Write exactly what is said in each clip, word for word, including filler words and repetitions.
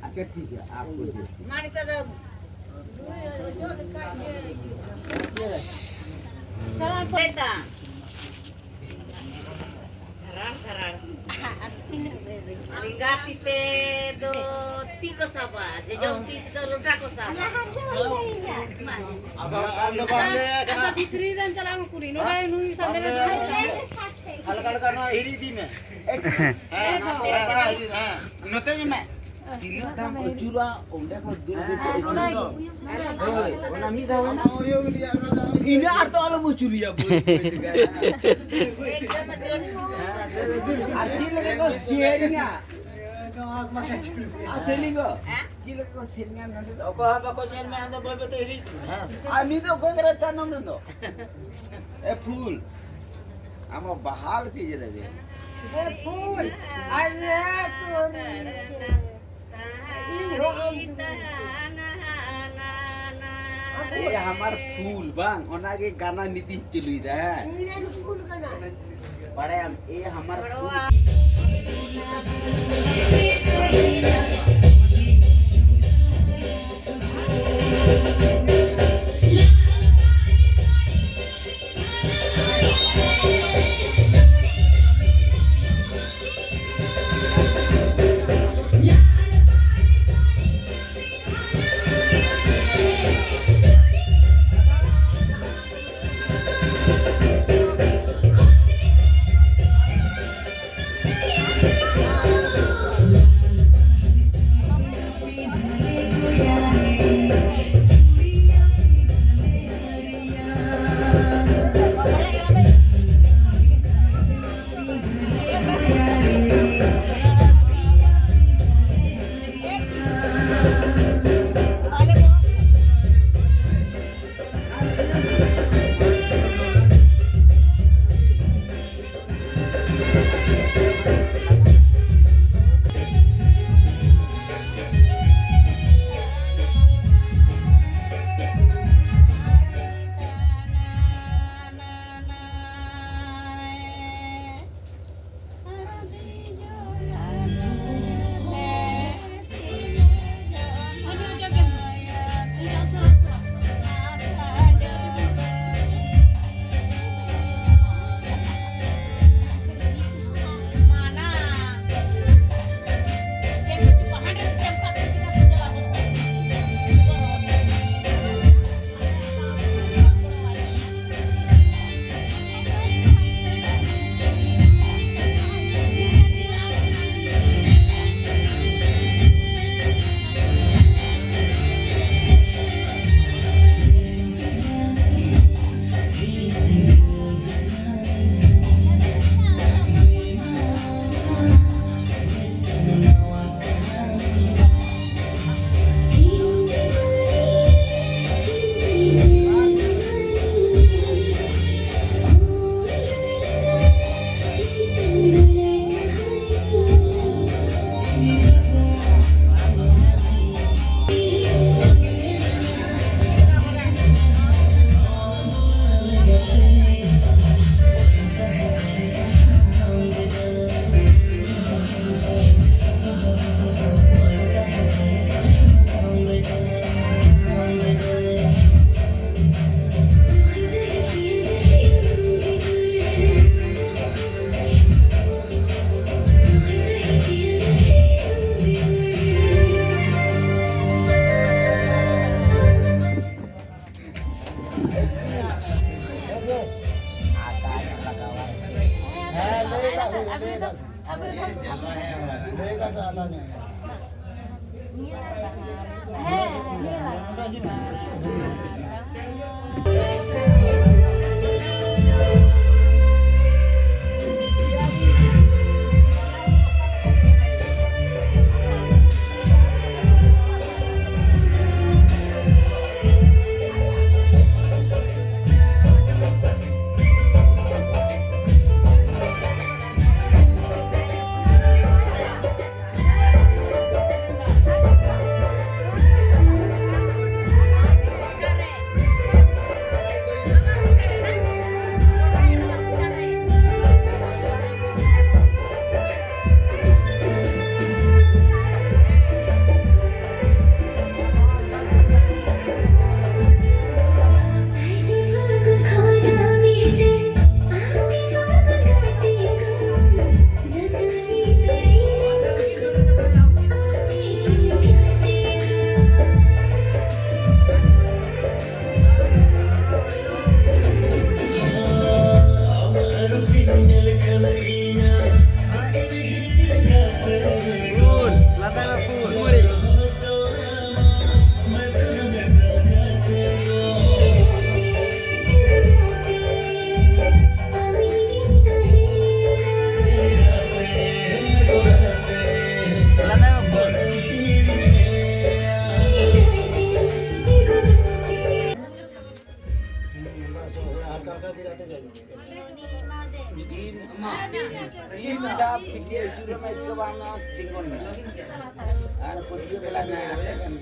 ᱟᱪᱪᱷᱟ, ᱴᱷᱤᱠ ᱜᱮᱭᱟ, ᱟᱯ ᱠᱚ ᱫᱮᱠᱷ᱾ ᱢᱟ ᱱᱤᱛᱚᱜ ᱫᱚ ᱥᱟᱨᱟᱲ, ᱥᱟᱨᱟᱲ᱾ ᱮᱸᱜᱟ ᱛᱤ ᱛᱮ ᱫᱚ ᱛᱤ ᱠᱚ ᱥᱟᱵᱟ, ᱡᱚᱡᱚᱢ ᱛᱤ ᱛᱮᱫᱚ ᱞᱚᱴᱟ ᱠᱚ ᱥᱟᱵᱟ᱾ ᱟᱫᱚ ᱵᱷᱤᱛᱨᱤ ᱨᱮᱱ ᱪᱟᱞᱟᱣ ᱠᱩᱞᱤ, ᱱᱚᱰᱮ ᱱᱩᱭ ᱥᱟᱢᱱᱮ ᱨᱮ ᱫᱩᱲᱩᱵ ᱠᱟᱱᱟᱭ᱾ ᱦᱟᱞᱠᱟ ᱦᱟᱞᱠᱟ ᱱᱚᱣᱟ ᱦᱤᱨᱤ ᱤᱫᱤ ᱢᱮ᱾ ᱦᱮᱸ, ᱦᱮᱸ, ᱦᱮᱸ, ᱦᱮᱸ, ᱦᱮᱸ᱾ ᱱᱚᱛᱮ ᱧᱮᱞ ᱢᱮ᱾ ᱛᱤᱱᱟᱹᱜ ᱫᱷᱟᱣ ᱟᱹᱪᱩᱨᱟ, ᱚᱸᱰᱮ ᱠᱷᱚᱱ ᱫᱩᱞ ᱫᱩᱞ ᱛᱮ ᱟᱹᱪᱩᱨ᱾ ᱦᱳᱭ, ᱚᱱᱟ ᱢᱤᱫ ᱫᱷᱟᱣ ᱚᱱᱟ ᱤᱱᱟᱹ ᱟᱨ ᱛᱚ ᱟᱞᱚᱢ ᱟᱹᱪᱩᱨᱮᱭᱟ, ᱵᱟᱹᱭ ᱵᱟᱹᱭ ᱛᱮᱜᱮ᱾ ᱟᱨ ᱪᱮᱫ ᱞᱮᱠᱟ ᱠᱚ ᱥᱮᱨᱮᱧᱟ? ᱟᱨ ᱥᱮᱨᱮᱧ ᱠᱚ ᱪᱮᱫ ᱞᱮᱠᱟ ᱠᱚ ᱥᱮᱨᱮᱧᱟ ᱱᱚᱰᱮ ᱫᱚ? ᱚᱠᱚᱭ ᱦᱚᱸ ᱵᱟᱠᱚ ᱧᱮᱞ ᱢᱮ, ᱟᱫᱚ ᱵᱟᱹᱭ ᱵᱟᱹᱭ ᱛᱮ ᱦᱤᱨᱤᱡ ᱠᱚ᱾ ᱦᱮᱸ ᱥᱮ? ᱟᱨ ᱱᱤᱛᱚᱜ ᱚᱠᱚᱭ ᱠᱟᱱᱟᱭ ᱛᱟᱭᱱᱚᱢ ᱨᱮᱱ ᱫᱚ? ᱮ ᱯᱷᱩᱞ, ᱟᱢ ᱵᱟᱦᱟᱞ ᱠᱤᱡ ᱨᱮ ᱵᱮ᱾ ᱮ ᱯᱷᱩᱞ, ᱟᱨᱮ ᱛᱳᱨᱤ ᱤᱧ ᱦᱚᱸ ᱟᱢ ᱫᱩᱞᱟᱹᱲ᱾ ᱮ ᱦᱟᱢᱟᱨ ᱯᱷᱩᱞ ᱵᱟᱝ, ᱚᱱᱟᱜᱮ ᱜᱟᱱᱟ ᱱᱤᱛᱤᱧ ᱪᱟᱹᱞᱩᱭᱮᱫᱟ, ᱦᱮᱸ᱾ ᱤᱧ ᱨᱮᱱ ᱯᱷᱩᱞ ᱠᱟᱱᱟ᱾ ᱵᱟᱲᱟᱭᱟᱢ, ᱮ ᱦᱟᱢᱟᱨ ᱯᱷᱩᱞ᱾ ᱦᱮᱸ, ᱞᱟᱹᱭ ᱠᱟᱜ ᱞᱮ, ᱞᱟᱹᱭ ᱠᱟᱜ ᱞᱮ᱾ ᱞᱟᱹᱭ ᱠᱟᱜ ᱞᱮ, ᱟᱫᱚ ᱧᱮᱞ ᱢᱮ᱾ ᱦᱮᱸ, ᱦᱮᱸ, ᱞᱟᱹᱭ ᱠᱟᱜ ᱞᱮ᱾ ᱯᱷᱩᱞ, ᱞᱟᱸᱫᱟᱭ ᱢᱮ ᱯᱷᱩᱞ᱾ ᱞᱟᱸᱫᱟᱭ ᱢᱮ ᱯᱷᱩᱞ᱾ ᱤᱧ ᱢᱟ, ᱤᱧ ᱡᱟ ᱯᱤᱴᱷᱟᱹ ᱟᱹᱪᱩᱨ ᱟᱢᱟ, ᱤᱥᱠᱮ ᱵᱟᱫ ᱱᱚᱣᱟ ᱛᱤᱸᱜᱩᱱ ᱢᱮ᱾ ᱟᱨ ᱯᱟᱹᱴᱭᱟᱹ ᱵᱮᱞᱟ ᱢᱮᱱᱟᱜ ᱛᱟᱵᱮᱱᱟ᱾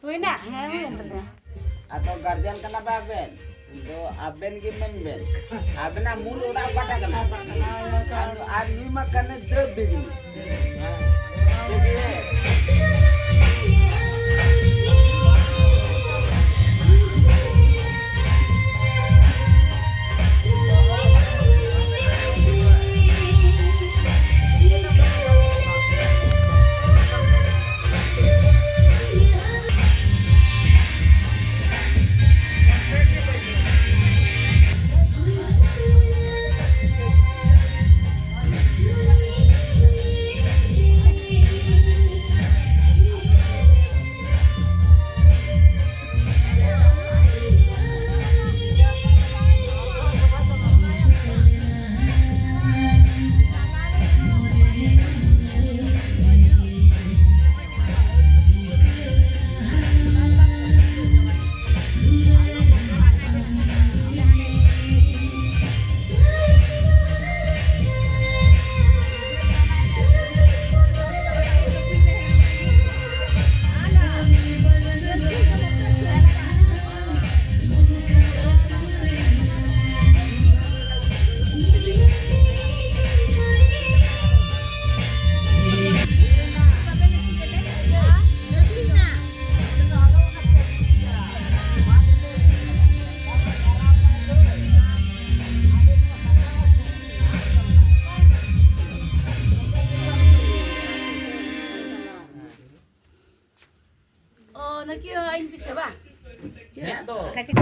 ᱦᱩᱭᱱᱟ? ᱦᱮᱸ, ᱦᱩᱭᱮᱱ ᱛᱟᱞᱮᱭᱟ᱾ ᱟᱫᱚ ᱜᱟᱨᱡᱮᱱ ᱠᱟᱱᱟ ᱯᱮ ᱟᱵᱮᱱ, ᱫᱚ ᱟᱵᱮᱱ ᱜᱮ ᱢᱮᱱ ᱵᱮᱱ, ᱟᱵᱮᱱᱟᱜ ᱢᱩᱞ ᱚᱲᱟᱜ ᱚᱠᱟᱴᱟᱜ ᱠᱟᱱᱟ? ᱟᱨ, ᱟᱨ ᱱᱩᱭ ᱢᱟ ᱠᱟᱱᱮ ᱫᱟᱹᱵ ᱵᱤᱜᱽᱱᱤ᱾ चलो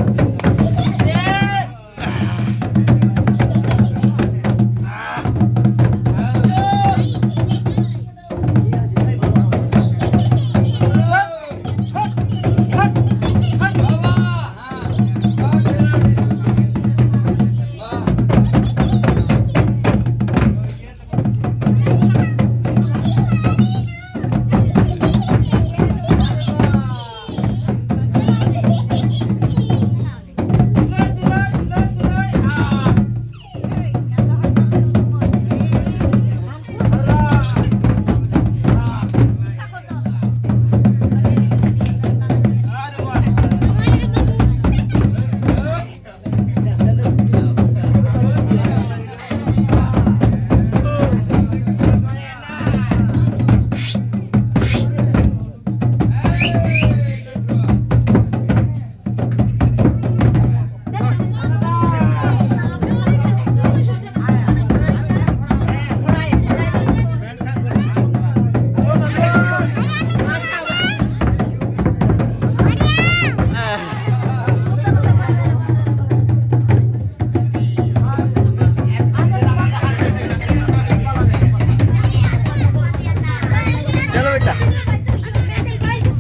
बेटा,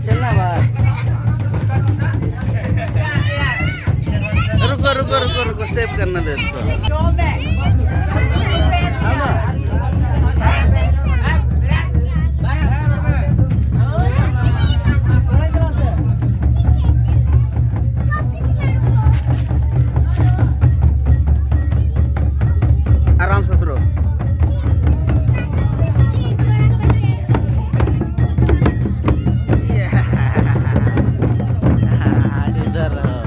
चलना बाहर। रुको, रुको, रुको, रुको, सेव करने दो इसको। आराम से उतरो। ये। इधर रहो।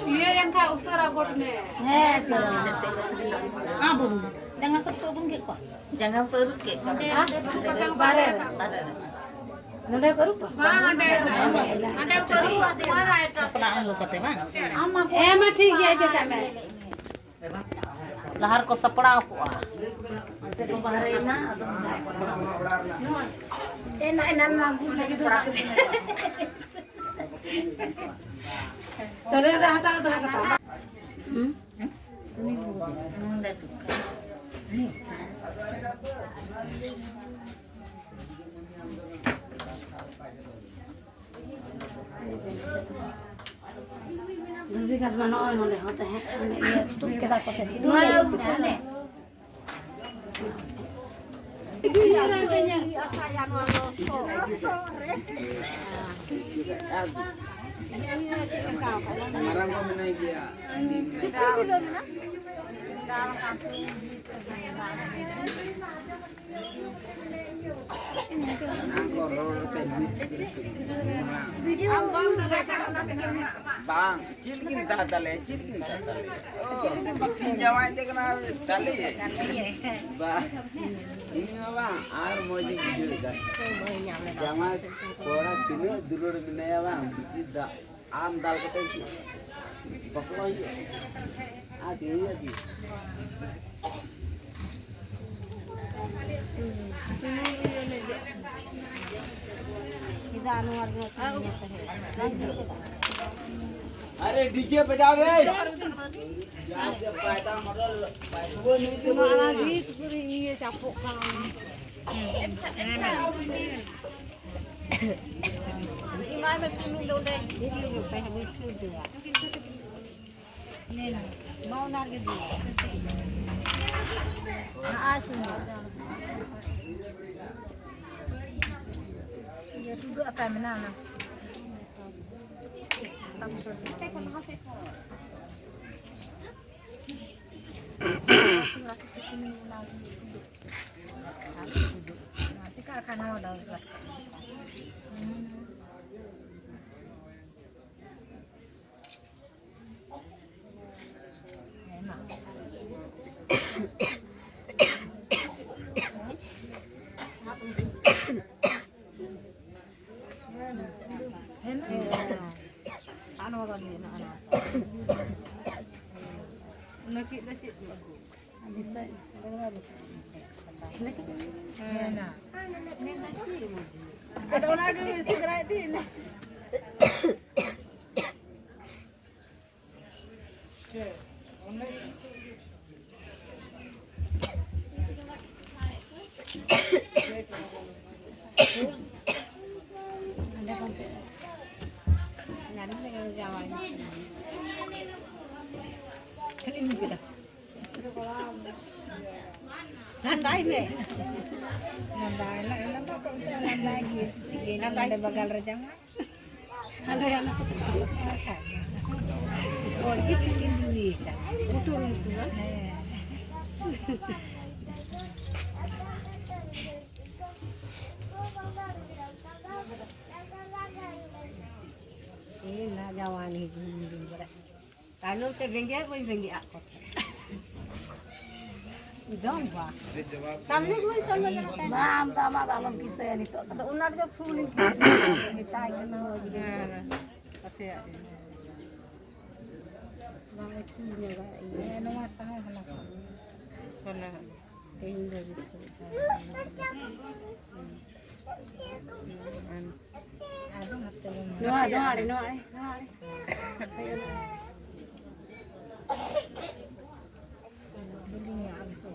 ᱤᱭᱟᱹ ᱮᱱᱠᱷᱟᱱ ᱩᱥᱟᱹᱨᱟ ᱜᱚᱫ ᱢᱮ᱾ ᱦᱮᱸ, ᱥᱟᱹᱨᱤ ᱜᱮ᱾ ᱟᱵᱚ ᱡᱟᱸᱜᱟ ᱠᱚ ᱛᱚ ᱵᱚᱱ ᱜᱮᱫ ᱠᱚᱣᱟ᱾ ᱡᱟᱸᱜᱟ ᱠᱚ ᱟᱹᱨᱩᱵ ᱠᱮᱫ ᱠᱚᱣᱟ᱾ ᱦᱮᱸ? ᱵᱟᱨᱦᱮ ᱨᱮ᱾ ᱵᱟᱨᱦᱮ ᱨᱮ᱾ ᱱᱚᱰᱮ ᱠᱚ ᱟᱹᱨᱩᱵ ᱠᱚᱣᱟ? ᱵᱟᱝ, ᱚᱸᱰᱮ, ᱚᱸᱰᱮ ᱠᱚ ᱟᱹᱨᱩᱵ ᱠᱚᱣᱟ᱾ ᱵᱟᱯᱞᱟ ᱟᱬᱜᱚ ᱠᱟᱛᱮ ᱵᱟᱝ? ᱦᱮᱸ, ᱢᱟ ᱴᱷᱤᱠ ᱜᱮᱭᱟ, ᱪᱮᱫᱟᱜ ᱢᱮ? ᱞᱟᱦᱟ ᱨᱮᱠᱚ ᱥᱟᱯᱲᱟᱣ ᱠᱚᱜᱼᱟ᱾ ᱚᱱᱛᱮ ᱠᱚ ᱵᱟᱦᱨᱮᱭᱮᱱᱟ, ᱟᱫᱚ ᱮᱱᱟ, ᱮᱱᱟ, ᱱᱚᱣᱟ ᱜᱩᱲ ᱞᱟᱹᱜᱤᱫ ᱫᱚ ᱥᱟᱹᱨᱤ ᱨᱮ ᱦᱟᱛᱟᱣ ᱫᱚᱦᱚ ᱠᱟᱛᱟᱢ᱾ ᱦᱩᱸ? ᱱᱚᱰᱮ ᱫᱚᱠᱟᱱ᱾ ᱫᱷᱩᱵᱤ ᱜᱷᱟᱥ ᱢᱟ ᱱᱚᱜᱼᱚᱭ ᱱᱚᱰᱮ ᱦᱚᱸ ᱛᱟᱦᱮᱸ, ᱚᱱᱮ ᱤᱭᱟᱹ ᱛᱩᱫ ᱠᱮᱫᱟ ᱠᱚ ᱥᱮ ᱪᱮᱫ? ᱱᱚᱣᱟ ᱤᱭᱟᱹ ᱛᱩᱫ ᱠᱮᱫᱟ᱾ ᱢᱟᱨᱟᱝ ᱠᱚ ᱢᱮᱱᱟᱭ ᱜᱮᱭᱟ᱾ ᱵᱟᱝ, ᱪᱮᱫ ᱞᱟᱹᱜᱤᱫ ᱫᱟᱜ ᱫᱟᱞᱮ? ᱪᱮᱫ ᱞᱟᱹᱜᱤᱫ ᱫᱟᱜ ᱫᱟᱞᱮ? ᱚ, ᱵᱤᱴᱤ ᱡᱟᱶᱟᱭ ᱛᱮ ᱠᱟᱱᱟ, ᱫᱟᱞᱮ? ᱵᱟ, ᱤᱧ ᱢᱟ ᱵᱟᱝ, ᱟᱨ ᱢᱚᱡᱽ ᱤᱧ ᱵᱩᱡᱷᱟᱹᱣ ᱮᱫᱟ᱾ ᱡᱟᱶᱟᱭ ᱠᱚᱲᱟ ᱛᱤᱱᱟᱹᱜ ᱫᱩᱞᱟᱹᱲ ᱢᱮᱱᱟᱭᱟ ᱵᱟᱝ, ᱵᱤᱴᱤ ᱫᱟᱜ ᱟᱢ ᱫᱟᱞ ᱠᱟᱛᱮ ᱵᱟᱯᱞᱟ ᱦᱩᱭᱩᱜᱼᱟ? ᱟᱨ ᱪᱮᱫ ᱦᱩᱭᱩᱜᱼᱟ ᱠᱤ? ᱪᱮᱫᱟᱜ ᱱᱚᱣᱟ ᱨᱮᱱᱟᱜ ᱥᱤᱨᱤᱧ ᱮ ᱛᱟᱦᱮᱸ? ᱵᱟᱝ ᱦᱩᱭᱩᱜ ᱠᱟᱱᱟ᱾ अरे डीजे बजाओ रे। ᱱᱚᱣᱟ ᱚᱱᱟ ᱜᱤᱛ ᱯᱩᱨᱟᱹ ᱤᱭᱟᱹ ᱪᱟᱯᱚᱜ ᱠᱟᱱᱟ᱾ ᱮᱢᱟᱭ ᱢᱮ ᱥᱩᱱᱩᱢ ᱫᱚ ᱚᱸᱰᱮ ᱤᱭᱟᱹ ᱨᱮ ᱛᱟᱦᱮᱸ ᱵᱟᱹᱧ ᱥᱩᱨ ᱫᱚ᱾ ᱢᱟ ᱚᱱᱟ ᱨᱮᱜᱮ ᱫᱩᱞ᱾ ᱟᱨ ᱥᱩᱱᱩᱢ᱾ ᱤᱭᱟᱹ ᱴᱩᱰᱟᱹᱜ ᱟᱛᱟ ᱢᱮᱱᱟᱜᱼᱟ ᱚᱱᱟ᱾ ᱪᱮᱠᱟᱜ ᱠᱟᱱᱟ ᱚᱱᱟ ᱫᱚ? ᱟᱨ ᱱᱚᱣᱟ ᱵᱟᱝ ᱢᱮᱱᱟᱜᱼᱟ, ᱱᱚᱣᱟ᱾ ᱱᱟᱹᱠᱤᱡ ᱫᱚ ᱪᱮᱫ ᱠᱚ? ᱦᱮᱸ᱾ ᱟᱫᱚ ᱚᱱᱟ ᱜᱮ ᱥᱮᱸᱫᱽᱨᱟᱭᱮᱫ ᱛᱟᱦᱮᱸ᱾ ᱞᱟᱸᱫᱟᱭ ᱢᱮ᱾ ᱞᱟᱸᱫᱟᱭ ᱞᱟᱸᱫᱟ ᱠᱚ ᱞᱟᱸᱫᱟᱭ ᱜᱮ, ᱠᱩᱥᱤ ᱜᱮ, ᱞᱟᱸᱫᱟᱭ ᱱᱚᱰᱮ ᱵᱟᱜᱟᱞ ᱨᱮ ᱡᱟᱶᱟᱭ᱾ ᱦᱟᱸᱰᱮ ᱦᱟᱸᱰᱮ ᱠᱚ ᱦᱚᱲ ᱜᱮ ᱠᱤᱱ ᱡᱩᱨᱤ ᱟᱠᱟᱱ᱾ ᱩᱛᱩ ᱩᱛᱩ ᱵᱟᱝ? ᱦᱮᱸ᱾ ᱤᱧ ᱱᱟ ᱡᱟᱶᱟᱭ ᱱᱤᱡ ᱫᱩᱧ ᱫᱩᱧ ᱵᱟᱲᱟᱭ᱾ ᱛᱟᱭᱱᱚᱢ ᱛᱮ ᱵᱮᱸᱜᱮᱫ ᱵᱟᱹᱧ ᱵᱮᱸᱜᱮᱫ ᱟᱫ ᱠᱚ ᱛᱟᱦᱮᱸᱫ᱾ ᱫᱚᱱ ᱵᱟ᱾ ᱥᱟᱢᱱᱮ ᱫᱩᱧ ᱥᱟᱢᱱᱮ ᱧᱟᱢ ᱛᱟᱭ᱾ ᱢᱟ, ᱟᱢ ᱫᱚ ᱟᱢᱟᱜ ᱫᱚ ᱟᱞᱚᱢ ᱠᱤᱥᱟᱹᱭᱟ ᱱᱤᱛᱚᱜ ᱫᱚ᱾ ᱟᱫᱚ ᱚᱱᱟ ᱨᱮᱫᱚ ᱯᱷᱩᱞᱤᱧ ᱢᱮᱛᱟᱭ ᱠᱟᱱᱟ, ᱢᱚᱡᱽ ᱜᱮ᱾ ᱦᱮᱸ, ᱱᱟᱥᱮᱭᱟᱜ ᱜᱮ᱾ ᱵᱟᱝ ᱟᱹᱪᱩᱨ ᱧᱚᱜᱟ ᱤᱧ᱾ ᱦᱮᱸ, ᱱᱚᱣᱟ ᱥᱟᱦᱟ ᱦᱟᱱᱟ ᱥᱟᱦᱟ᱾ ᱦᱟᱱᱟ ᱦᱟᱱᱟ᱾ ᱛᱮᱦᱮᱧ ᱫᱚ ᱡᱩᱛ ᱠᱟᱜᱼᱟ᱾ ᱟᱫᱚ ᱱᱚᱛᱮ ᱵᱚᱱ ᱱᱚᱣᱟ, ᱱᱚᱣᱟ ᱟᱲᱮ, ᱱᱚᱣᱟ ᱟᱲᱮ, ᱱᱚᱣᱟ ᱟᱲᱮ᱾ ᱫᱩᱞᱤᱧ ᱟᱜ ᱥᱚ᱾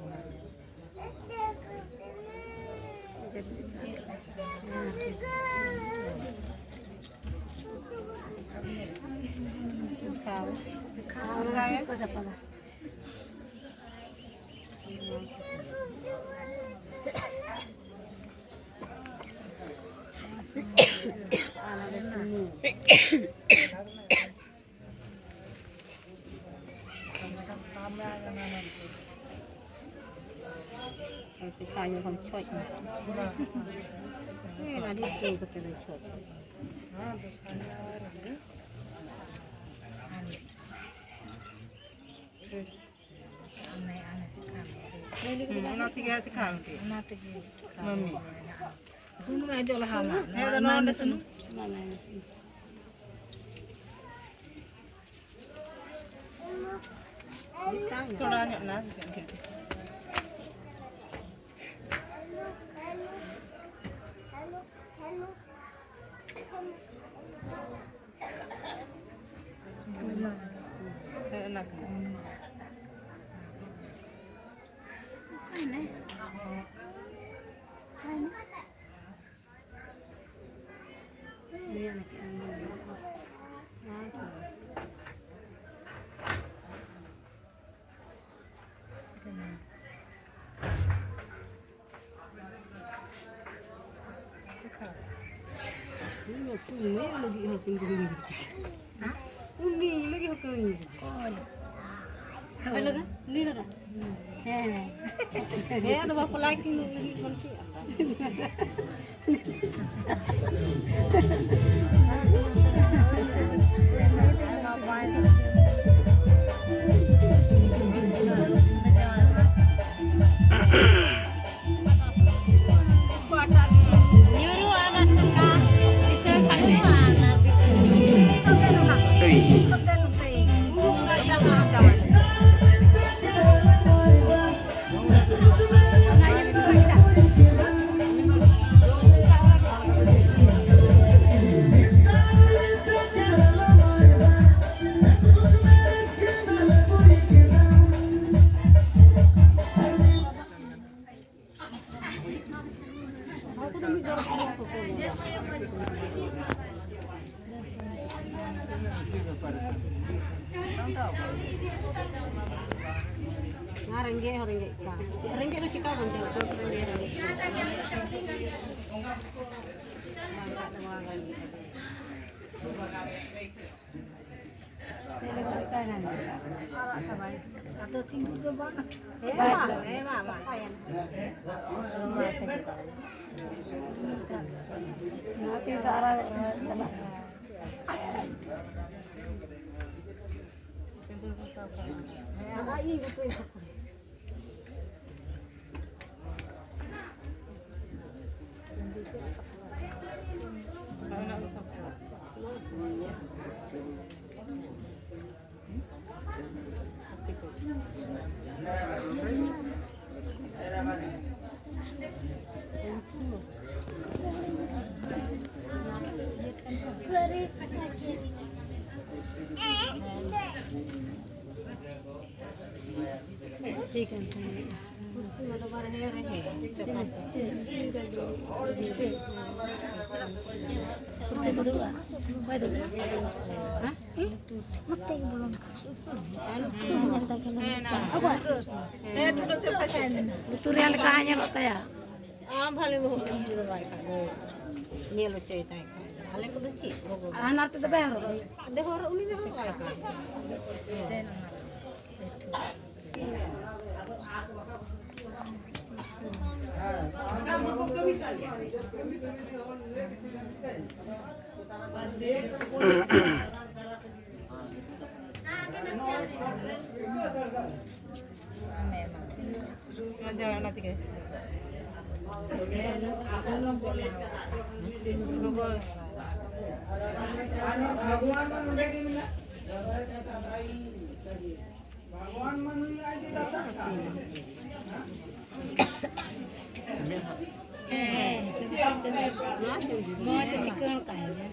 ᱠᱷᱟᱣ᱾ ᱠᱷᱟᱣ ᱞᱟᱜᱟᱣ ᱮᱢ᱾ ᱟᱨ ᱱᱚᱰᱮ ᱥᱩᱱᱩᱢ᱾ ᱟᱨ ᱪᱮᱛᱟᱱ ᱧᱚᱜ ᱠᱷᱚᱱ ᱪᱷᱚᱡ ᱢᱮ᱾ ᱦᱮᱸ, ᱟᱹᱰᱤ ᱩᱥᱛᱟᱹᱣ ᱠᱟᱛᱮ ᱫᱚ ᱪᱷᱚᱡ᱾ ᱦᱩᱸ, ᱚᱱᱟ ᱛᱮᱜᱮ ᱟᱡ ᱛᱮᱠᱷᱟ ᱟᱢ ᱠᱮᱫ᱾ ᱚᱱᱟ ᱛᱮᱜᱮ ᱢᱟᱹᱢᱤ᱾ ᱥᱩᱱᱩᱢ ᱮ ᱚᱡᱚᱜ ᱞᱟᱦᱟ ᱢᱟ᱾ ᱦᱮᱸ, ᱟᱫᱚ ᱱᱚᱣᱟ ᱚᱸᱰᱮ ᱥᱩᱱᱩᱢ᱾ ᱛᱷᱚᱲᱟ ᱧᱚᱜ ᱱᱟ᱾ ᱦᱮᱸ, ᱚᱱᱟ ᱠᱟᱱᱟ᱾ ᱩᱱᱤ ᱞᱟᱹᱜᱤᱫ ᱦᱚᱸ ᱠᱟᱹᱢᱤ ᱢᱮᱱᱟᱜᱼᱟ᱾ ᱚᱠᱚᱭ ᱞᱟᱹᱜᱤᱫ? ᱱᱩᱭ ᱞᱟᱹᱜᱤᱫ? ᱦᱮᱸ᱾ ᱦᱮᱸ, ᱟᱫᱚ ᱵᱟᱯᱞᱟ ᱠᱤᱱ ᱞᱟᱹᱜᱤᱫ ᱵᱚᱱ ᱪᱮᱫ ᱟᱠᱟᱫ? ᱨᱮᱸᱜᱮᱡ ᱦᱚᱸ ᱨᱮᱸᱜᱮᱡ ᱠᱚᱣᱟ᱾ ᱨᱮᱸᱜᱮᱡ ᱫᱚ ᱪᱮᱠᱟ ᱵᱚᱱ ᱡᱚᱢ ᱦᱚᱪᱚ ᱠᱚᱣᱟ? ᱵᱟᱝᱠᱷᱟᱡ ᱫᱚ ᱵᱟᱝ ᱜᱟᱱᱚᱜᱼᱟ᱾ ᱟᱫᱚ ᱥᱤᱸᱫᱩᱨ ᱫᱚ ᱵᱟᱝ? ᱦᱮᱸ, ᱵᱟᱝ᱾ ᱦᱮᱸ, ᱵᱟᱝ, ᱵᱟᱝ᱾ ᱱᱚᱣᱟ ᱛᱤᱱ ᱫᱚ ᱟᱨᱟᱜ ᱪᱟᱞᱟᱜ᱾ ᱦᱮᱸ, ᱟᱨᱟᱜ ᱤᱧ ᱩᱛᱩᱭ ᱠᱷᱟᱹᱯᱩᱨ᱾ ᱴᱷᱤᱠ ᱮᱱ ᱛᱟᱢᱟ᱾ ᱚᱠᱚᱭ ᱫᱩᱲᱩᱵᱼᱟ? ᱦᱮᱸ? ᱱᱚᱛᱮ ᱜᱮ ᱵᱚᱞᱚᱱ ᱠᱟᱱᱟ᱾ ᱞᱩᱛᱩᱨ ᱨᱮᱭᱟᱜ ᱞᱮᱠᱟ ᱦᱟᱸᱜ ᱧᱮᱞᱚᱜ ᱛᱟᱭᱟ᱾ ᱟᱢ ᱵᱷᱟᱞᱮ ᱵᱚᱦᱚᱜ ᱨᱮᱢ ᱡᱩᱲᱟᱹ ᱵᱟᱭ ᱠᱷᱟᱱ ᱫᱚ ᱧᱮᱞ ᱦᱚᱪᱚᱭ ᱛᱟᱭ ᱠᱷᱟᱱ ᱫᱚ᱾ ᱟᱞᱮ ᱠᱚᱫᱚ ᱪᱮᱫ ᱜᱚᱜᱚ ᱟᱨ ᱦᱟᱱᱟ ᱨᱮ ᱛᱮᱫᱚ ᱵᱟᱭ ᱦᱚᱨᱚᱜ ᱫᱚ᱾ ᱟᱫᱚ ᱦᱚᱨᱚᱜ ᱩᱱᱤ ᱫᱚ ᱦᱚᱨᱚᱜ ᱵᱟᱭ ᱠᱷᱟᱱ᱾ ᱟᱪᱪᱷᱟ, ᱚᱱᱟ ᱛᱮᱜᱮ᱾ ᱜᱚᱜᱚ᱾ ᱵᱷᱟᱜᱽᱣᱟᱱ ᱢᱟ ᱱᱚᱰᱮ ᱜᱮ ᱢᱮᱱᱟᱜ᱾ ᱵᱷᱟᱜᱽᱣᱟᱱ ᱢᱟ ᱱᱩᱭ ᱟᱡ ᱜᱮ ᱫᱟᱛᱟ ᱠᱟᱱ᱾ ᱦᱮᱸ, ᱱᱚᱣᱟ ᱫᱚ ᱪᱤᱠᱟᱹᱬ ᱛᱟᱦᱮᱱᱟ᱾